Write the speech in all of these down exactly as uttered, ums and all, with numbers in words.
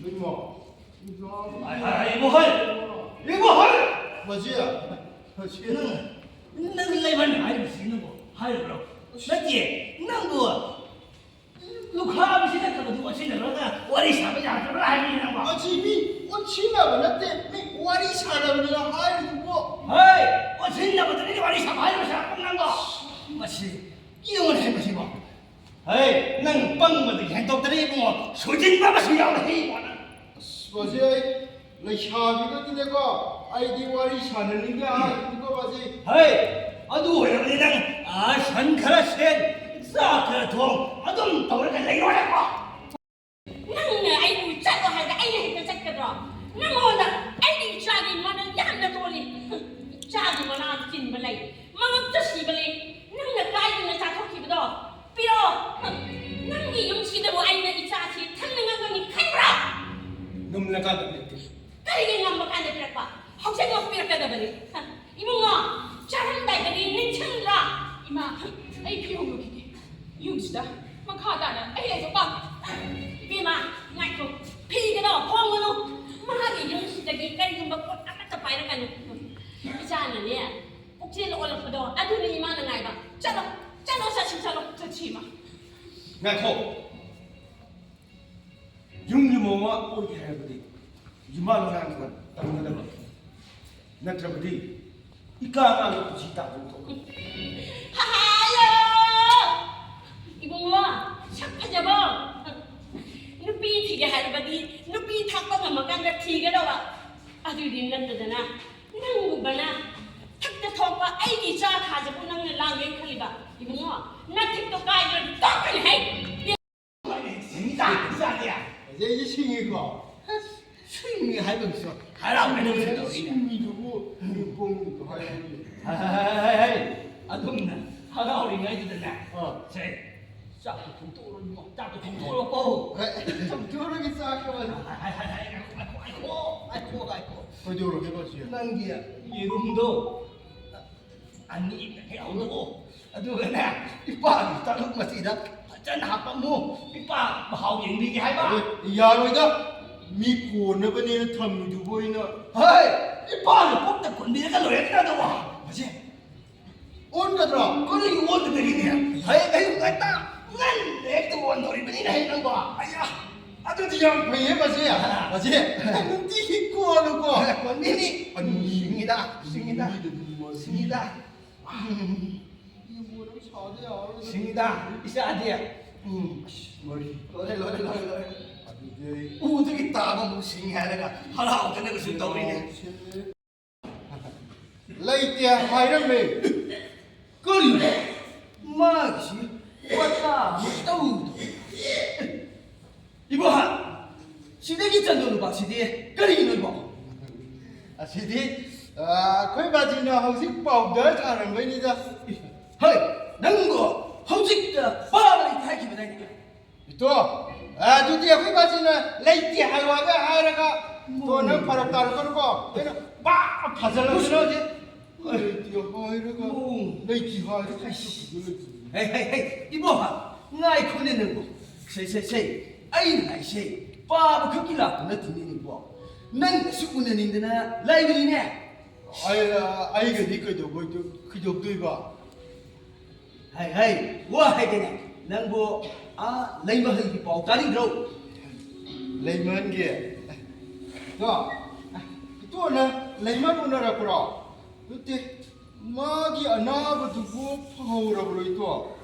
ꯏꯃꯣ꯫ ꯍꯥꯏ, ꯍꯥꯏ, ꯍꯥꯏ, ꯏꯕꯣꯍꯜ! ꯏꯕꯣꯍꯜ! ꯃꯁꯤ, ꯃꯁꯤ꯫ ꯅꯪ, ꯅꯪ ꯂꯩꯕꯟ ꯍꯥꯏꯔꯤꯕꯁꯤ ꯅꯪꯕꯨ ꯍꯥꯏꯔꯤꯕ꯭ꯔꯣ? ꯅꯠꯇꯦ, ꯅꯪꯕꯨ ꯂꯨꯈꯥꯕꯤꯁꯤ ꯅꯠꯇꯕꯗꯨ ꯑꯣꯟꯁꯤꯟꯅꯔꯒ ꯋꯥꯔꯤ ꯁꯥꯕ ꯌꯥꯗ꯭ꯔꯕ꯭ꯔꯥ ꯍꯥꯏꯕꯅꯤ ꯅꯪꯕꯣ? ꯃꯁꯤ ꯃꯤ ꯑꯣꯟꯁꯤꯟꯅꯕ ꯅꯠꯇꯦ, ꯃꯤ ꯋꯥꯔꯤ ꯁꯥꯟꯅꯕꯅꯤꯅ ꯍꯥꯏꯔꯤꯗꯨꯕꯨ꯫ ꯍꯩ, ꯑꯣꯟꯁꯤꯟꯅꯕꯗꯨꯅꯤ ꯋꯥꯔꯤ ꯁꯥꯕ ꯍꯥꯏꯔꯤꯕꯁꯤ ꯅꯪꯕꯣ? ꯃꯁꯤ ꯌꯦꯡꯉꯨꯅꯦ ꯃꯁꯤꯕꯣ꯫ ꯍꯩ, ꯅꯪ ꯄꯪꯕꯗꯒꯤ ꯍꯦꯟꯗꯣꯛꯇꯅ ꯏꯕꯨꯡꯉꯣ, ꯁꯣꯏꯖꯤꯟꯕ ꯑꯃꯁꯨ ꯌꯥꯎꯔꯦ ꯏꯕꯨꯡꯉꯣ ꯅꯪ꯫ ꯑꯁ, ꯃꯁꯤ ꯑꯩ ꯂꯩꯁꯥꯕꯤꯒꯗꯤꯅꯦꯀꯣ, ꯑꯩꯗꯤ ꯋꯥꯔꯤ ꯁꯥꯟꯅꯅꯤꯡꯗꯦ ꯍꯥꯏꯔꯤꯅꯤꯀꯣ ꯃꯁꯤ꯫ ꯍꯩ, ꯑꯗꯨ ꯑꯣꯏꯔꯕꯗꯤ ꯅꯪ, ꯑꯥ, ꯁꯟ ꯈꯔ ꯁꯦꯟ, ꯆꯥꯛ ꯈꯔ ꯊꯣꯡ, ꯑꯗꯨꯝ ꯇꯧꯔꯒ ꯂꯩꯔꯣꯅꯦꯀꯣ꯫ ꯅꯪꯅ ꯑꯩꯕꯨ ꯆꯠꯂꯣ ꯍꯥꯏꯔꯒ ꯑꯩꯅ ꯍꯦꯛꯇ ꯆꯠꯀꯗ꯭ꯔꯣ? ꯅꯪꯉꯣꯟꯗ ꯑꯩꯒꯤ ꯏꯆꯥꯒꯤ ꯃꯅꯥ ꯌꯥꯝꯅ ꯇꯣꯜꯂꯤ꯫ ꯏꯆꯥꯒꯤ ꯃꯅꯥ ꯆꯤꯟꯕ ꯂꯩ, ꯃꯉꯛꯇ ꯁꯤꯕ ꯂꯩ꯫ ꯅꯪꯅ ꯀꯥꯏꯗꯅ ꯆꯥꯊꯣꯛꯈꯤꯕꯗꯣ ꯄꯤꯔꯛꯑꯣ꯫ ꯅꯪꯒꯤ ꯌꯨꯝꯁꯤꯗꯕꯨ ꯑꯩꯅ ꯏꯆꯥꯁꯤ ꯊꯟꯅ ꯉꯝꯒꯅꯤ ꯈꯟꯕ꯭ꯔꯥ? ꯉꯝꯂꯀꯥꯟꯗ ꯄꯤꯔꯛꯀꯦ꯫ ꯀꯔꯤꯒꯤ ꯉꯝꯕ ꯀꯥꯟꯗ ꯄꯤꯔꯛꯄ? ꯍꯧꯖꯤꯛꯃꯛ ꯄꯤꯔꯛꯀꯗꯕꯅꯤ꯫ ꯏꯕꯨꯡꯉꯣ, ꯆꯥꯔꯝꯗꯥꯏꯗꯗꯤ ꯅꯤꯡꯁꯤꯡꯗ꯭ꯔꯥ? ꯏꯃꯥ, ꯑꯩ ꯐꯤ ꯍꯣꯡꯗꯣꯛꯈꯤꯒꯦ꯫ ꯌꯨꯝꯁꯤꯗ ꯃꯈꯥ ꯇꯥꯅ ꯑꯩ ꯂꯩꯕ ꯄꯥꯝꯗꯦ꯫ ꯏꯕꯦꯝꯃ, ꯉꯥꯏꯈꯣ꯫ ꯐꯤꯒꯗꯣ ꯍꯣꯡꯒꯅꯨ꯫ ꯃꯥꯒꯤ ꯌꯨꯝꯁꯤꯗꯒꯤ ꯀꯔꯤꯒꯨꯝꯕ ꯄꯣꯠ ꯑꯃꯠꯇ ꯄꯥꯏꯔꯛꯀꯅꯨ꯫ ꯏꯆꯥꯅꯅꯦ, ꯄꯨꯛꯆꯦꯜ ꯑꯣꯜꯂꯛꯄꯗꯣ, ꯑꯗꯨꯅꯤ ꯏꯃꯥꯅ ꯉꯥꯏꯕ꯫ ꯆꯠꯂꯣ, ꯆꯠꯂꯣ, ꯆꯠꯁꯤ, ꯆꯠꯂꯣ꯫ ꯆꯠꯁꯤ, ꯏꯃꯥ꯫ ꯉꯥꯏꯈꯣ꯫ ꯌꯨꯝꯒꯤ ꯃꯧ ꯑꯃ ꯑꯣꯏꯒꯦ ꯍꯥꯏꯔꯕꯗꯤ ꯌꯨꯝꯕꯥꯟ ꯂꯣꯟꯌꯥꯟ ꯈꯔ ꯇꯝꯒꯗꯕ꯫ ꯅꯠꯇ꯭ꯔꯕꯗꯤ ꯏꯀꯥ ꯑꯉꯥꯡꯒꯤ ꯄꯨꯟꯁꯤ ꯇꯥꯡꯗꯧ ꯊꯣꯛꯀꯅꯤ꯫ ꯍꯥꯏꯌꯣ! ꯏꯕꯨꯡꯉꯣ, ꯁꯛ ꯐꯖꯕꯣ! ꯅꯨꯄꯤ ꯊꯤꯒꯦ ꯍꯥꯏꯔꯕꯗꯤ ꯅꯨꯄꯤ ꯊꯥꯛꯄ ꯉꯝꯃꯀꯥꯟꯗ ꯊꯤꯒꯗꯕ꯫ ꯑꯗꯨꯗꯤ ꯅꯠꯇꯗꯅ ꯅꯪꯒꯨꯝꯕꯅ ꯊꯛꯇ ꯊꯣꯛꯄ ꯑꯩꯒꯤ ꯏꯆꯥ ꯊꯥꯖꯕꯨ ꯅꯪꯅ ꯂꯥꯡꯒꯦ ꯈꯜꯂꯤꯕ? ꯏꯕꯨꯡꯉꯣ, ꯅꯊꯤꯛꯇꯣ ꯀꯥꯏꯗ꯭ꯔꯗꯤ ꯇꯣꯛꯀꯅꯤ ꯍꯦ! ꯁꯤꯡ ꯇꯥꯔꯤꯕꯖꯥꯠꯅꯤ꯫ ꯑꯁꯤ ꯑꯩꯁꯦ ꯁꯤꯡꯉꯤꯀꯣ? ꯑꯁ, ꯁꯤꯡꯉꯤ ꯍꯥꯏꯕꯒꯤꯁꯨ ꯍꯔꯥꯎꯅ ꯅꯪꯁꯨ ꯇꯧꯔꯤꯅꯦ꯫ ꯁꯤꯡꯉꯤꯗꯨꯕꯨ ꯄꯣꯡꯗꯣ ꯍꯥꯏꯔꯒꯦ꯫ ꯍꯥꯏ, ꯍꯥꯏ, ꯍꯥꯏ, ꯍꯥꯏ꯫ ꯑꯗꯨꯝꯅ ꯍꯔꯥꯎꯔꯤꯉꯩꯗꯨꯗꯅꯦ꯫ ꯑꯥ꯫ ꯁꯦ, ꯆꯥꯛꯇꯣ ꯊꯣꯡꯇꯣꯛꯎꯔꯣ, ꯏꯕꯨꯡꯉꯣ, ꯆꯥꯛꯇꯣ ꯊꯣꯡꯇꯣꯛꯎꯔꯣꯀꯣ꯫ ꯍꯣꯏ, ꯊꯣꯡꯇꯣꯛꯎꯔꯒꯦ ꯆꯥꯛꯇꯣ꯫ ꯍꯥꯏ, ꯍꯥꯏ, ꯍꯥꯏ, ꯍꯥꯏ, ꯉꯥꯏꯈꯣ, ꯉꯥꯏꯈꯣ, ꯉꯥꯏꯈꯣ, ꯉꯥꯏꯈꯣ, ꯉꯥꯏꯈꯣ꯫ ꯀꯩꯗꯧꯔꯒꯦꯕ ꯁꯤ? ꯅꯪꯒꯤ ꯌꯦꯔꯨꯝꯗꯣ ꯑꯅꯤ ꯍꯦꯛ ꯍꯧꯔꯛꯑꯣ꯫ ꯑꯗꯨꯒꯅꯦ, ꯏꯄꯥꯒꯤ ꯆꯥꯛꯂꯨꯛ ꯃꯆꯤꯗ ꯐꯖꯅ ꯍꯥꯞꯄꯝꯃꯨ꯫ ꯏꯄꯥ ꯃꯍꯥꯎ ꯌꯦꯡꯕꯤꯒꯦ ꯍꯥꯏꯕ? ꯑꯦ, ꯌꯥꯔꯣꯏꯗ꯫ ꯃꯤ ꯀꯣꯟꯅꯕꯅꯦꯅ ꯊꯝꯃꯤꯗꯨꯕꯨ ꯑꯩꯅ꯫ ꯍꯣꯏ, ꯏꯄꯥꯅ ꯄꯨꯛꯇ ꯀꯣꯟꯕꯤꯔꯒ ꯂꯣꯏꯔꯦ ꯀꯩꯅꯣ ꯑꯗꯨꯕꯨ꯫ ꯃꯁꯤ ꯑꯣꯟꯒꯗ꯭ꯔꯣ? ꯀꯔꯤꯒꯤ ꯑꯣꯟꯒꯗꯔꯤꯅꯦ? ꯍꯌꯦꯡ ꯑꯌꯨꯛ ꯉꯟꯇꯥ ꯉꯟꯅ ꯍꯦꯛꯇ ꯑꯣꯟꯗꯧꯔꯤꯕꯅꯤꯅꯦ ꯍꯌꯦꯡ ꯅꯪꯕꯣ꯫ ꯑꯌꯥ! ꯑꯗꯨꯗꯤ ꯌꯥꯝ ꯐꯩꯌꯦ ꯃꯁꯦ꯫ ꯃꯁꯦ, ꯅꯨꯡꯇꯤꯒꯤ ꯀꯣꯜꯂꯨꯀꯣ꯫ ꯀꯣꯟꯕꯤꯅꯤ꯫ ꯑꯅꯤ꯫ ꯁꯤꯡꯉꯤꯗ, ꯁꯤꯡꯉꯤꯗ, ꯁꯤꯡꯉꯤꯗ꯫ ꯁꯤꯡꯉꯤꯗ, ꯏꯆꯥꯗꯤ꯫ ꯎꯝ꯫ ꯂꯣꯏꯔꯦ, ꯂꯣꯏꯔꯦ, ꯂꯣꯏꯔꯦ, ꯂꯣꯏꯔꯦ꯫ ꯑꯗꯨꯗꯤ ꯑꯩ ꯎꯗꯒꯤ ꯇꯥꯕ ꯑꯃꯨꯛ ꯁꯤꯡꯉꯦ ꯍꯥꯏꯔꯒ ꯍꯔꯥꯎꯗꯅꯒꯁꯨ ꯇꯧꯔꯤꯅꯦ꯫ ꯂꯩꯇꯦ ꯍꯥꯏꯔꯝꯃꯦ꯫ ꯀꯔꯤꯅꯣ? ꯃꯥꯒꯤꯁꯤ ꯋꯥꯇꯥ ꯑꯃ ꯇꯧꯗꯣ꯫ ꯏꯕꯣꯍꯟ, ꯁꯤꯗꯒꯤ ꯆꯟꯗꯣ ꯅꯨꯄꯥꯁꯤꯗꯤ ꯀꯔꯤꯒꯤꯅꯣ ꯏꯕꯣ? ꯑꯁꯤꯗꯤ, ꯑ, ꯑꯩꯈꯣꯏ ꯕꯥꯖꯤꯅ ꯍꯧꯖꯤꯛ ꯄꯥꯎꯗꯔ ꯊꯥꯔꯝꯕꯩꯅꯤꯗ꯫ ꯍꯩ, ꯅꯪꯕꯣ ꯍꯧꯖꯤꯛꯇ ꯄꯥꯕ ꯂꯩꯇꯦ ꯍꯥꯏꯈꯤꯕꯗꯥꯏꯅꯦ? ꯏꯇꯣ, ꯑ, ꯑꯗꯨꯗꯤ ꯑꯩꯈꯣꯏ ꯕꯥꯖꯤꯅ ꯂꯩꯇꯦ ꯍꯥꯏꯌꯣ ꯍꯥꯏꯕ ꯍꯥꯏꯔꯒ, ꯇꯣ, ꯅꯪ ꯐꯔꯛ ꯇꯥꯔꯛꯀꯅꯨꯀꯣ꯫ ꯑꯩꯅ ꯄꯥ ꯐꯖꯜꯂꯛꯀꯅꯣ ꯍꯧꯖꯤꯛ꯫ ꯂꯩꯇꯦ ꯍꯥꯏꯔꯒ, ꯎꯝ꯫ ꯂꯩꯇꯦ ꯍꯥꯏꯔꯒ꯫ ꯍꯩ, ꯍꯩ, ꯍꯩ, ꯏꯕꯣꯍꯟ, ꯉꯥꯏꯈꯣꯅꯦ ꯅꯪꯕꯣ꯫ ꯁꯦ, ꯁꯦ, ꯁꯦ, ꯑꯩꯅ ꯍꯥꯏꯁꯦ, ꯄꯥꯕ ꯈꯛꯀꯤ ꯂꯥꯛꯄ ꯅꯠꯇꯦꯅꯦ ꯅꯪꯕꯣ꯫ ꯅꯪꯒꯁꯨ ꯎꯅꯅꯤꯡꯗꯅ ꯂꯩꯕꯅꯤꯅꯦ꯫ ꯑꯩ, ꯑꯩꯒꯗꯤ ꯀꯩꯗꯧꯕꯩꯗꯣ-, ꯀꯩꯗꯧꯗꯣꯏꯕ? ꯍꯩ, ꯍꯩ, ꯋꯥ ꯍꯥꯏꯒꯦꯅꯦ꯫ ꯅꯪꯕꯨ, ꯑꯥ, ꯂꯩꯃꯍꯜꯒꯤ ꯄꯥꯎ ꯇꯥꯅꯤꯡꯗ꯭ꯔꯣ? ꯂꯩꯃꯍꯜꯒꯤ? ꯏꯇꯣ, ꯏꯇꯣꯅ ꯂꯩꯃꯍꯜ ꯎꯅꯔꯛꯄ꯭ꯔꯣ? ꯅꯠꯇꯦ, ꯃꯥꯒꯤ ꯑꯅꯥꯕꯗꯨꯕꯨ ꯐꯍꯧꯔꯕ꯭ꯔꯣ, ꯏꯇꯣ?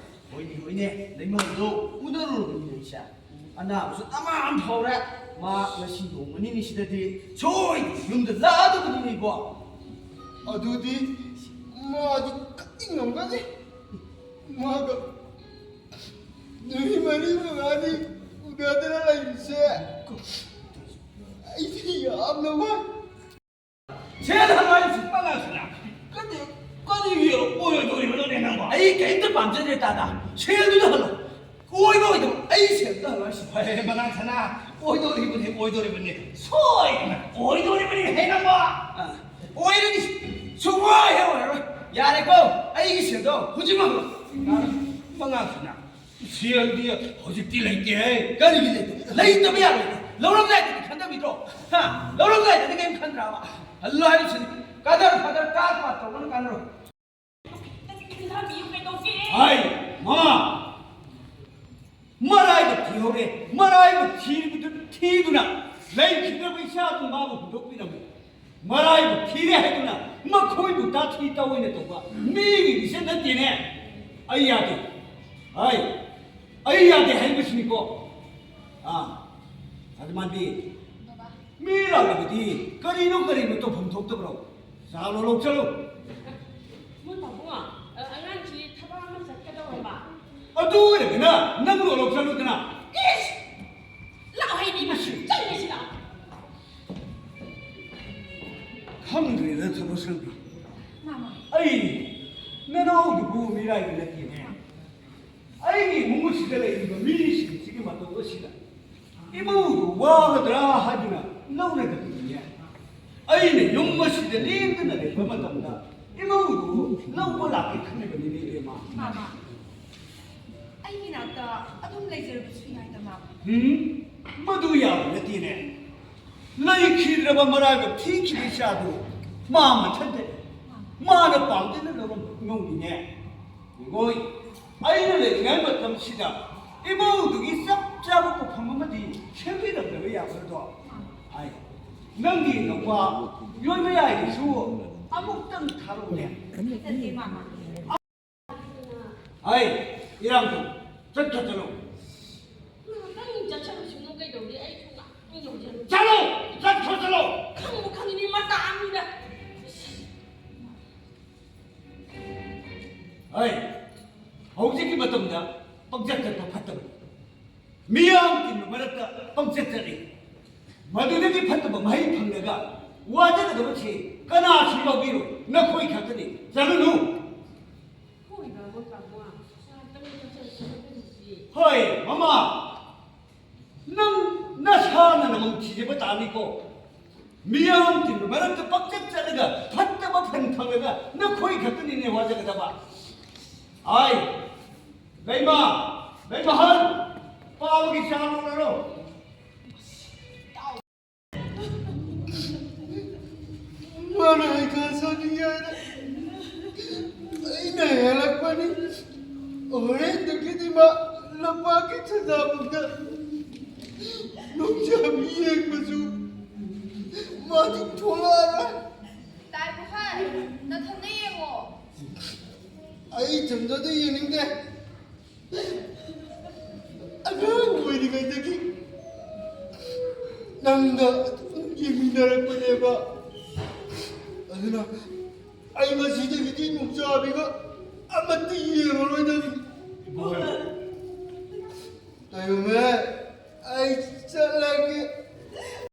ꯍꯣꯏꯅꯦ, ꯍꯣꯏꯅꯦ, ꯂꯩꯃꯍꯜꯗꯣ ꯎꯅꯔꯨꯔꯕꯅꯤꯅꯦ ꯑꯩꯁꯦ꯫ ꯑꯅꯥꯕꯁꯨ ꯇꯃꯥꯝ ꯐꯥꯎꯔꯦ꯫ ꯃꯥ ꯉꯁꯤ ꯅꯣꯡꯃ ꯅꯤꯅꯤ ꯁꯤꯗꯗꯤ ꯁꯣꯏꯗꯅ ꯌꯨꯝꯗ ꯂꯥꯛꯑꯗꯕꯅꯤꯅꯦ ꯏꯕꯣ꯫ ꯑꯗꯨꯗꯤ ꯃꯥꯗꯤ ꯀꯞꯅꯤꯡꯉꯝꯒꯅꯤ꯫ ꯃꯥꯒ ꯅꯨꯃꯤꯠ ꯃꯔꯤ ꯃꯉꯥꯅꯤ ꯎꯅꯗꯅ ꯂꯩꯕꯁꯦ ꯑꯩꯗꯤ ꯌꯥꯝꯅ ꯋꯥꯏ꯫ ꯁꯦꯜ ꯍꯪꯉꯥꯏ ꯁꯨꯛꯄ ꯉꯥꯛꯁꯤꯅ꯫ ꯀꯔꯤ, ꯀꯔꯤꯒꯤ ꯑꯣꯏꯔꯣꯏꯗꯧꯔꯤꯕꯅꯣꯅꯦ ꯅꯪꯕꯣ? ꯑꯩ ꯀꯔꯤꯝꯇ ꯄꯥꯝꯖꯗ꯭ꯔꯦ ꯇꯥꯗ꯫ ꯁꯦꯜꯗꯨꯗ ꯍꯜꯂꯣ꯫ ꯑꯣꯏꯕ ꯑꯣꯏꯗꯕ ꯑꯩ ꯁꯦꯜꯗꯨꯗ ꯍꯜꯂꯣ ꯍꯥꯏꯁꯤꯕꯣ? ꯍꯦ, ꯃꯉꯥꯡ ꯁꯅꯥ, ꯑꯣꯏꯗꯧꯔꯤꯕꯅꯤ, ꯑꯣꯏꯗꯧꯔꯤꯕꯅꯤ꯫ ꯁꯣꯏꯗꯅ ꯑꯣꯏꯗꯧꯔꯤꯕꯅꯤ ꯍꯦ ꯅꯪꯕꯣ꯫ ꯑ, ꯑꯣꯏꯔꯅꯤ꯫ ꯁꯨꯡꯑꯣꯏ ꯍꯦꯛ ꯑꯣꯏꯔꯔꯣꯏ꯫ ꯌꯥꯔꯦꯀꯣ? ꯑꯩꯒꯤ ꯁꯦꯜꯗꯣ ꯍꯧꯖꯤꯛꯃꯛ ꯍꯜꯂꯣ꯫ ꯃꯉꯥꯡ ꯁꯅꯥ꯫ ꯁꯦꯜꯗꯤ ꯍꯧꯖꯤꯛꯇꯤ ꯂꯩꯇꯦꯍꯦ꯫ ꯀꯔꯤꯒꯤ ꯂꯩꯇꯦ? ꯂꯩꯇꯕ ꯌꯥꯔꯣꯏ꯫ ꯂꯧꯔꯝꯗꯥꯏꯗꯗꯤ ꯈꯟꯊꯕꯤꯗ꯭ꯔꯣ? ꯍꯥ? ꯂꯧꯔꯝꯗꯥꯏꯗꯗꯤ ꯀꯩꯝ ꯈꯟꯗ꯭ꯔꯕ? ꯍꯜꯂꯣ ꯍꯥꯏꯔꯤꯁꯤꯅꯤ꯫ ꯀꯗꯔ ꯐꯗꯔ ꯀꯥꯔ ꯄꯥꯔ ꯇꯧꯕꯅ ꯀꯥꯟꯅꯔꯣꯏ꯫ ꯈꯤꯇꯪ ꯈꯟꯊꯕꯤꯌꯨ ꯀꯩꯗꯧꯒꯦ? ꯍꯥꯏ, ꯃꯃꯥ! ꯃꯔꯥꯏꯕꯛ ꯊꯤꯍꯧꯔꯦ꯫ ꯃꯔꯥꯏꯕꯛ ꯊꯤꯕꯗꯨ, ꯊꯤꯗꯨꯅ ꯂꯩꯈꯤꯗ꯭ꯔꯕ ꯏꯆꯥꯗꯨ ꯃꯥꯕꯨ ꯍꯨꯟꯗꯣꯛꯄꯤꯔꯝꯃꯤ꯫ ꯃꯔꯥꯏꯕꯛ ꯊꯤꯔꯦ ꯍꯥꯏꯗꯨꯅ ꯃꯈꯣꯏꯕꯨ ꯇꯥꯊꯤ ꯇꯥꯑꯣꯏꯅ ꯇꯧꯕ ꯃꯤꯒꯤ ꯂꯤꯆꯠ ꯅꯠꯇꯦꯅꯦ꯫ ꯑꯩ ꯌꯥꯗꯦ꯫ ꯍꯥꯏ, ꯑꯩ ꯌꯥꯗꯦ ꯍꯥꯏꯕꯁꯤꯅꯤꯀꯣ꯫ ꯑꯥ, ꯑꯗꯨꯃꯥꯏꯗꯤ ꯃꯤ ꯂꯥꯛꯂꯕꯗꯤ ꯀꯔꯤꯅꯣ ꯀꯔꯤꯅꯣ ꯇꯧꯐꯝ ꯊꯣꯛꯇꯕ꯭ꯔꯣ? ꯆꯥꯂꯣ ꯂꯧ ꯆꯠꯂꯨ꯫ ꯃꯣꯏ ꯄꯥꯕꯨꯡ, ꯑ, ꯑꯉꯥꯡꯁꯤ ꯊꯕꯛ ꯑꯃ ꯆꯠꯀꯗꯧꯔꯕ꯫ ꯑꯗꯨ ꯑꯣꯏꯔꯒꯅ ꯅꯪ ꯂꯣ ꯂꯧ ꯆꯠꯂꯨꯗꯅ꯫ ꯏꯁ! ꯂꯥꯛꯑꯣ ꯍꯩꯕꯤ, ꯃꯁꯤ ꯆꯪꯉꯦ ꯁꯤ ꯂꯥꯛꯑꯣ꯫ ꯈꯪꯗ꯭ꯔꯦꯗ ꯊꯕꯛ ꯁꯪꯕꯤ꯫ ꯃꯥꯃ꯫ ꯑꯩ ꯅꯅꯥꯎꯗꯨꯕꯨ ꯃꯤꯔꯥꯏꯕ ꯅꯠꯇꯦꯅꯦ꯫ ꯑꯩꯒꯤ ꯏꯃꯨꯡ ꯑꯁꯤꯗ ꯂꯩꯔꯤꯕ ꯃꯤꯁꯤꯡꯁꯤꯒꯤ ꯃꯇꯧ ꯑꯁꯤꯗ ꯏꯃꯧꯗꯨ ꯋꯥꯒꯗ꯭ꯔꯥ ꯍꯥꯏꯗꯨꯅ ꯂꯧꯔꯒꯗꯤꯅꯦ꯫ ꯑꯩꯅ ꯌꯨꯝ ꯑꯁꯤꯗ ꯂꯦꯡꯗꯅ ꯂꯩꯕ ꯃꯇꯝꯗ ꯏꯃꯧꯗꯨ ꯂꯧꯕ ꯂꯥꯛꯀꯦ ꯈꯟꯅꯕꯅꯤꯅꯦ, ꯏꯕꯦꯝꯃ꯫ ꯃꯥꯃ, ꯑꯩꯒꯤ ꯅꯥꯛꯇ ꯑꯗꯨꯝ ꯂꯩꯖꯔꯕꯁꯨ ꯌꯥꯏꯗ, ꯃꯥꯃ꯫ ꯎꯝ, ꯃꯗꯨ ꯌꯥꯕ ꯅꯠꯇꯦꯅꯦ꯫ ꯂꯩꯈꯤꯗ꯭ꯔꯕ ꯃꯔꯥꯏꯕꯛ ꯊꯤꯈꯤꯕ ꯏꯆꯥꯗꯨ ꯃꯥ ꯃꯊꯟꯇ ꯃꯥꯅ ꯄꯥꯝꯗꯅ ꯂꯧꯔꯝꯕ ꯏꯃꯧꯅꯤꯅꯦ꯫ ꯌꯦꯡꯉꯣꯏ, ꯑꯩꯅ ꯂꯩꯔꯤꯉꯩ ꯃꯇꯝꯁꯤꯗ ꯏꯃꯧꯗꯨꯒꯤ ꯆꯞ ꯆꯥꯕ ꯄꯣꯠꯐꯝ ꯑꯃꯗꯤ ꯁꯦꯝꯕꯤꯔꯝꯗꯕ ꯌꯥꯒꯗ꯭ꯔꯣ? ꯍꯥꯏ, ꯅꯪꯒꯤ ꯅꯧꯄꯥ ꯌꯣꯏꯃꯌꯥꯏꯗꯨꯁꯨ ꯑꯃꯨꯛꯇꯪ ꯊꯥꯔꯛꯎꯅꯦ꯫ ꯅꯠꯇꯦ, ꯃꯥꯃ꯫ ꯍꯥꯏ, ꯏꯔꯥꯡꯗꯣ ꯆꯠꯈ꯭ꯔ ꯆꯠꯂꯣ꯫ ꯉꯥꯏꯍꯥꯛꯇꯪ ꯆꯠꯆꯔꯨꯁꯅꯨ ꯀꯩꯗꯧꯒꯦ? ꯑꯩꯁꯨ ꯉꯥꯏꯍꯥꯛꯇꯪ ꯌꯧꯖꯔꯨ꯫ ꯆꯠꯂꯣ! ꯆꯠꯈ꯭ꯔ ꯆꯠꯂꯣ! ꯈꯪꯕꯨ ꯈꯪꯉꯤꯅꯦ, ꯃꯇꯥ ꯑꯅꯤꯗ꯫ ꯍꯩ, ꯍꯧꯖꯤꯛꯀꯤ ꯃꯇꯝꯗ ꯄꯪꯆꯠ ꯆꯠꯄ ꯐꯠꯇꯕꯅꯤ꯫ ꯃꯤꯌꯥꯝ ꯇꯤꯟꯕ ꯃꯔꯛꯇ ꯄꯪꯆꯠ ꯆꯠꯂꯤ꯫ ꯃꯗꯨꯗꯒꯤ ꯐꯠꯇꯕ ꯃꯍꯩ ꯐꯪꯂꯒ ꯋꯥꯖꯒꯗꯕꯁꯤ ꯀꯅꯥꯁꯨ ꯌꯥꯎꯕꯤꯔꯣꯏ, ꯅꯈꯣꯏ ꯈꯛꯇꯅꯤ꯫ ꯆꯠꯂꯨꯅꯨ꯫ ꯍꯣꯏ, ꯕꯥꯕꯨ, ꯄꯥꯕꯨꯡ, ꯉꯥꯏꯍꯥꯛꯇꯪ ꯄꯪꯆꯠ ꯆꯠꯄ ꯐꯠꯇꯕꯁꯤ꯫ ꯍꯣꯏ, ꯃꯃꯥ꯫ ꯅꯪ ꯅꯁꯥꯅ ꯅꯃꯝ ꯊꯤꯖꯕ ꯇꯥꯕꯅꯤꯀꯣ꯫ ꯃꯤꯌꯥꯝ ꯇꯤꯟꯕ ꯃꯔꯛꯇ ꯄꯪꯆꯠ ꯆꯠꯂꯒ ꯐꯠꯇꯕ ꯐꯟ ꯐꯪꯂꯒ ꯅꯈꯣꯏ ꯈꯛꯇꯅꯤꯅꯦ ꯋꯥꯖꯒꯗꯕ꯫ ꯑꯥꯏ, ꯂꯩꯃ, ꯂꯩꯃꯍꯟ, ꯄꯥꯕꯒꯤ ꯆꯥꯡ ꯂꯧꯅꯔꯣ꯫ ꯃꯥꯅ ꯍꯩꯈꯥ ꯆꯥꯅꯤꯡꯉꯦ ꯍꯥꯏꯅ ꯑꯩꯅ ꯍꯦꯜꯂꯛꯄꯅꯤ꯫ ꯍꯣꯔꯦꯟꯗꯒꯤꯗꯤ ꯃꯥ ꯂꯝꯄꯥꯛꯀꯤ ꯁꯟꯖꯥꯕꯨꯡꯗ ꯅꯣꯡꯖꯥꯕꯤ ꯌꯦꯡꯕꯁꯨ ꯃꯥꯗꯤ ꯊꯣꯛꯂꯛꯑꯔꯣꯏ꯫ ꯇꯥꯏꯕꯨ ꯍꯥꯏ, ꯅꯊꯟꯗ ꯌꯦꯡꯉꯣ꯫ ꯑꯩ ꯏꯊꯟꯗꯗꯤ ꯌꯦꯡꯅꯤꯡꯗꯦ꯫ ꯑꯉꯥꯡ ꯑꯣꯏꯔꯤꯉꯩꯗꯒꯤ ꯅꯪꯒ ꯑꯗꯨꯝ ꯌꯦꯡꯃꯤꯟꯅꯔꯛꯄꯅꯦꯕ꯫ ꯑꯗꯨꯅ ꯑꯩ ꯉꯁꯤꯗꯒꯤꯗꯤ ꯅꯣꯡꯖꯥꯕꯤꯒ ꯑꯃꯠꯇ ꯌꯦꯡꯉꯔꯣꯏꯗꯕꯅꯤ꯫ ꯏꯕꯣꯏ꯫ ꯇꯥꯏꯕꯪꯅꯦ꯫